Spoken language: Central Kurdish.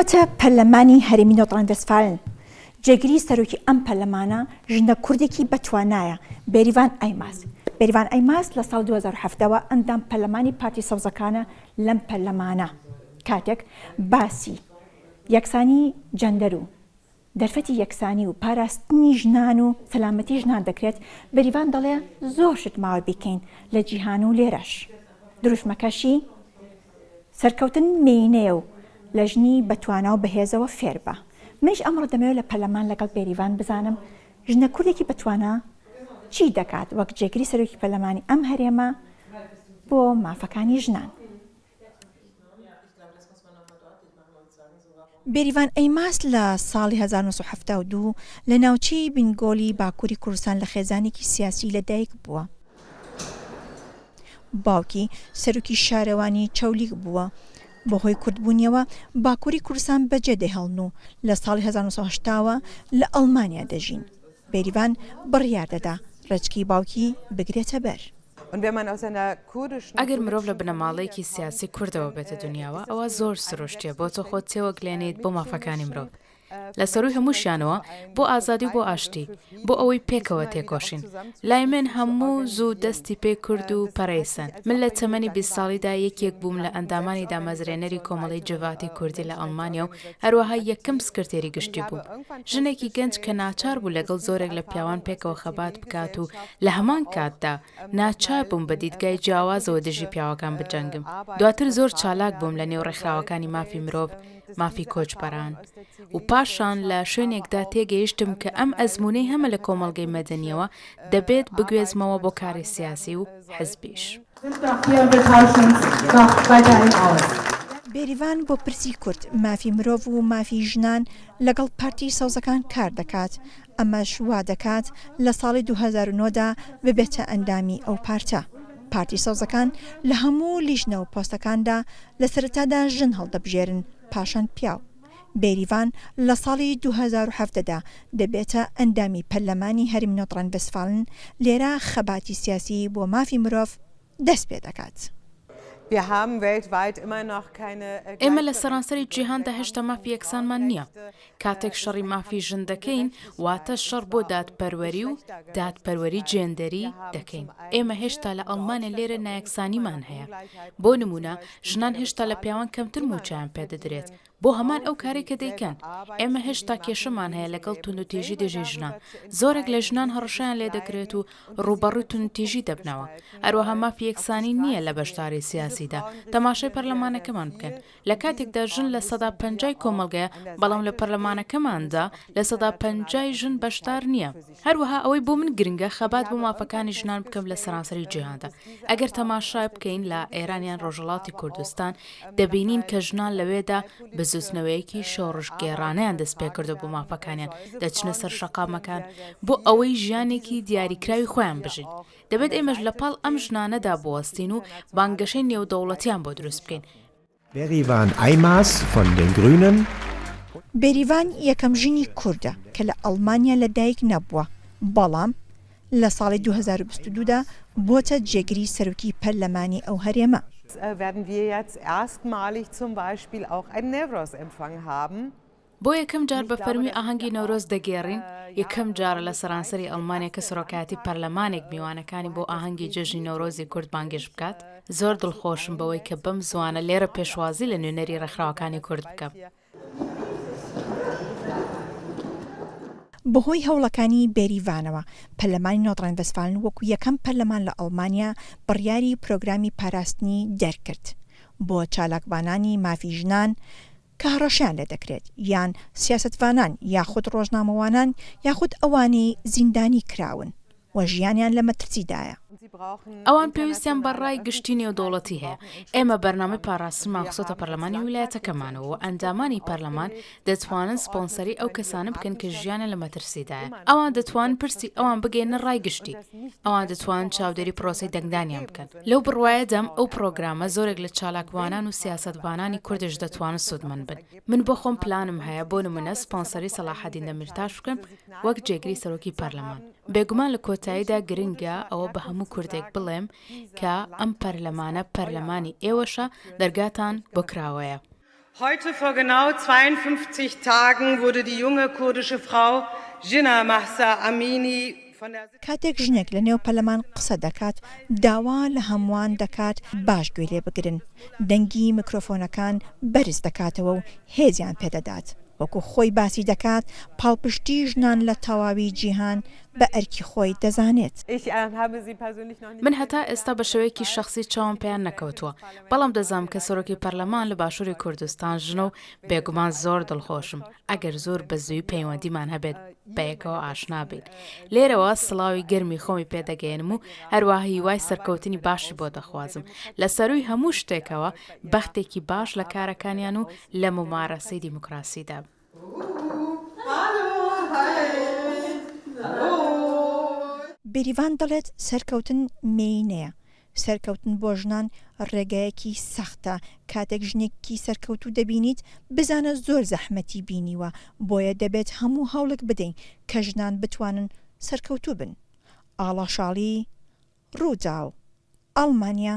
چوومەتە پەرلەمانی هەرێمی نۆردڕاین-ڤێستفالن. جێگری سەرۆکی ئەم پەرلەمانە ژنە کوردێکی بەتوانایە، بێریڤان ئایماز. بێریڤان ئایماز لە ساڵی 2017 وە ئەندام پەرلەمانی پارتی سەوزەکانە لەم پەرلەمانە. کاتێک باسی یەکسانی جەندەر و دەرفەتی یەکسانی و پاراستنی ژنان و سەلامەتی ژنان دەکرێت، بێریڤان دەڵێ زۆر شت ماوە بیکەین لە جیهان و لێرەش. دروشمەکەشی سەرکەوتن مێینەیە و لە ژنی بەتوانا و بەهێزەوە فێربە. منیش ئەمڕۆ دەمەوێت لە پەرلەمان لەگەڵ بێریڤان بزانم ژنە کوردێکی بەتوانا چی دەکات وەک جێگری سەرۆکی پەرلەمانی ئەم هەرێمە بۆ مافەکانی ژنان. بێریڤان ئەیماس لە ساڵی 1972 لە ناوچەی بینگۆلی باکووری کوردستان لە خێزانێکی سیاسی لەدایک بووە. باوکی سەرۆکی شارەوانی چەولیگ بووە، بەهۆی کوردبوونیەوە باکووری کوردستان بەجێدەهێڵن و لە ساڵی 1980 وە لە ئەڵمانیا دەژین. بێریڤان بڕیار دەدا ڕێچکەی باوکی بگرێتە بەر. ئەگەر مرۆڤ لە بنەماڵەیەکی سیاسی کوردەوە بێتە دونیاوە، ئەوا زۆر سروشتیە بۆ تۆ خۆت تێوەگلێنیت بۆ مافەکانی مرۆڤ. لە سەرووی هەمووشیانەوە بۆ ئازادی و بۆ ئاشتی، بۆ ئەوەی پێکەوە تێکۆشین. لای من هەموو زوو دەستی پێ کرد و پەرەی سەند. من لە تەمەنی 20 ساڵیدا یەکێک بووم لە ئەندامانی دامەزرێنەری کۆمەڵەی جڤاتی کوردی لە ئەڵمانیا و هەروەها یەکەم سکرتێری گشتی بووم. ژنێکی گەنج کە ناچار بوو لەگەڵ زۆرێک لە پیاوان پێکەوە خەبات بکات و لە هەمان کاتدا ناچار بووم بە دیدگای جیاوازەوە دژی پیاوەکان بجەنگم. دواتر زۆر چالاک بووم لە نێو ڕێکخراوەکانی مافی مرۆڤ، مافی کۆچبەران و پاشان لە شوێنێکدا تێگەیشتم کە ئەم ئەزموونەی هەمە لە کۆمەڵگەی مەدەنییەوە دەبێت بگوێزمەوە بۆ کاری سیاسی و حزبیش. بێریڤان بۆ پرسی کورد، مافی مرۆڤ و مافی ژنان لەگەڵ پارتی سەوزەکان کار دەکات، ئەمەش وا دەکات لە ساڵی 2009 دا ببێتە ئەندامی ئەو پارتە. پارتی سەوزەکان لە هەموو لیژنە و پۆستەکاندا لە سەرەتادا ژن هەڵدەبژێرن پاشان پیاو. بێریڤان لە ساڵی 2017 دا دەبێتە ئەندامی پەرلەمانی هەرێمی نۆردڕاین-ڤێستفالن، لێرە خەباتی سیاسی بۆ مافی مرۆڤ دەست پێدەکات. ئێمە لە سەرانسەری جیهاندا هێشتا مافی یەکسانمان نییە. کاتێک شەڕی مافی ژن دەکەین، واتە شەڕ بۆ دادپەروەری و دادپەروەری جێندەری دەکەین. ئێمە هێشتا لە ئەڵمانیا لێرە نایەکسانیمان هەیە. بۆ نموونە ژنان هێشتا لە پیاوان کەمتر مووچەیان پێدەدرێت بۆ هەمان ئەو کارەی کە دەیکەن. ئێمە هێشتا کێشەمان هەیە لەگەڵ توندوتیژی دژی ژنان. زۆرێک لە ژنان هەڕەشەیان لێدەکرێت و ڕووبەڕووی توندوتیژی دەبنەوە. هەروەها مافی یەکسانی نییە لە بەشداری سیاسیدا. تەماشای پەرلەمانەکەمان بکەن. لە کاتێکدا ژن لە سەدا پەنجای کۆمەڵگەیە، بەڵام لە پەرلەمانەکەماندا لە سەدا پەنجای ژن بەشدار نییە. هەروەها ئەوەی بۆ من گرنگە خەبات بۆ مافەکانی ژنان بکەم لە سەرانسەری جیهاندا. ئەگەر تەماشا بکەین لە ئێران یان ڕۆژهەڵاتی کوردستان دەبینین کە ژنان لەوێدا بزووتنەوەیەکی شۆڕشگێڕانەیان دەستپێکردووە بۆ مافەکانیان، دەچنە سەر شەقامەکان بۆ ئەوەی ژیانێکی دیاریکراوی خۆیان بژین. دەبێت ئێمەش لەپاڵ ئەم ژنانەدا بوەستین و بانگەشەی نێودەوڵەتیان بۆ دروست بکەین. Berivan Aymaz von den Grünen. بێریڤان یەکەم ژنی کوردە کە لە ئەڵمانیا لەدایک نەبووە، بەڵام لە ساڵی 2022 دا بۆتە جێگری سەرۆکی پەرلەمانی ئەو هەرێمە. بۆ یەکەم جار بە فەرمی ئاهەنگی نەورۆز دەگێڕین، یەکەم جارە لە سەرانسەری ئەڵمانیا کە سەرۆکایەتی پەرلەمانێک میوانەکانی بۆ ئاهەنگی جەژنی نەورۆزی کورد بانگێشت بکات، زۆر دڵخۆشم بەوەی کە بەم زووانە لێرە پێشوازی لە نوێنەری ڕێکخراوەکانی کورد بکەم. بەهۆی هەوڵەکانی بێریڤانەوە، پەرلەمانی نۆردڕاین-ڤێستفالن وەکو یەکەم پەرلەمان لە ئەڵمانیا بڕیاری پرۆگرامی پاراستنی دەرکرد بۆ چالاکڤانانی مافی ژنان کە هەڕەشەیان لێدەکرێت یان سیاسەتڤانان یاخود ڕۆژنامەوانان یاخود ئەوانەی زیندانی کراون و ژیانیان لە مەترسیدایە. ئەوان پێویستیان بە ڕای گشتی نێودەوڵەتی هەیە. ئێمە بەرنامەی پاراستنمان خستۆتە پەرلەمانی ویلایەتەکەمانەوە و ئەندامانی پەرلەمان دەتوانن سپۆنسەری ئەو کەسانە بکەن کە ژیانیان لە مەترسیدایە. ئەوان دەتوانن پرسی ئەوان بگەیەننە ڕای گشتی. ئەوان دەتوانن چاودێری پرۆسەی دەنگدانیان بکەن. لەو بڕوایەدام ئەو پرۆگرامە زۆرێک لە چالاکوانان و سیاسەتڤانانی کوردش دەتوانن سوودمەند بن. من بۆ خۆم پلانم هەیە بۆ نموونە سپۆنسەری سەڵاحەدین دەمیرتاش بکەم وەک جێگری سەرۆکی پەرلەمان. بێگومان لە کۆتاییدا گرنگە ئەوە بە هەموو کوردێک بڵێم کە ئەم پەرلەمانە پەرلەمانی ئێوەشە دەرگاتان بۆ کراوەیە. Heute vor genau 52 Tagen wurde die junge kurdische Frau Jina Mahsa Amini von der. کاتێک ژنێک لە نێو پەرلەمان قسە دەکات، داوا لە هەمووان دەکات باش گوێی لێ بگرن، دەنگی مکرۆفۆنەکان بەرز دەکاتەوە و هێزیان پێدەدات. وەکو خۆی باسی دەکات، پاڵپشتی ژنان لە تەواوی جیهان بە ئەرکی خۆی دەزانێت. من هەتا ئێستا بە شێوەیەکی شەخسی چاوم پێیان نەکەوتووە، بەڵام دەزانم کە سەرۆکی پەرلەمان لە باشووری کوردستان ژنە و بێگومان زۆر دڵخۆشم ئەگەر زۆر بە زووی پەیوەندیمان هەبێت بەیەکەوە ئاشنا بین. لێرەوە سڵاوی گەرمی خۆمی پێدەگەیەنم و هەروەها هیوای سەرکەوتنی باشی بۆ دەخوازم. لە سەرووی هەموو شتێکەوە بەختێکی باش لە کارەکانیان و لە مومارەسەی دیموکراسیدا. بێریڤان دەڵێت سەرکەوتن مێینەیە، سەرکەوتن بۆ ژنان ڕێگایەکی سەختە، کاتێک ژنێکی سەرکەوتوو دەبینیت بزانە زۆر زەحمەتی بینیوە، بۆیە دەبێت هەموو هەوڵێک بدەین کە ژنان بتوانن سەرکەوتوو بن. ئاڵا شاڵی، ڕووداو، ئەڵمانیا.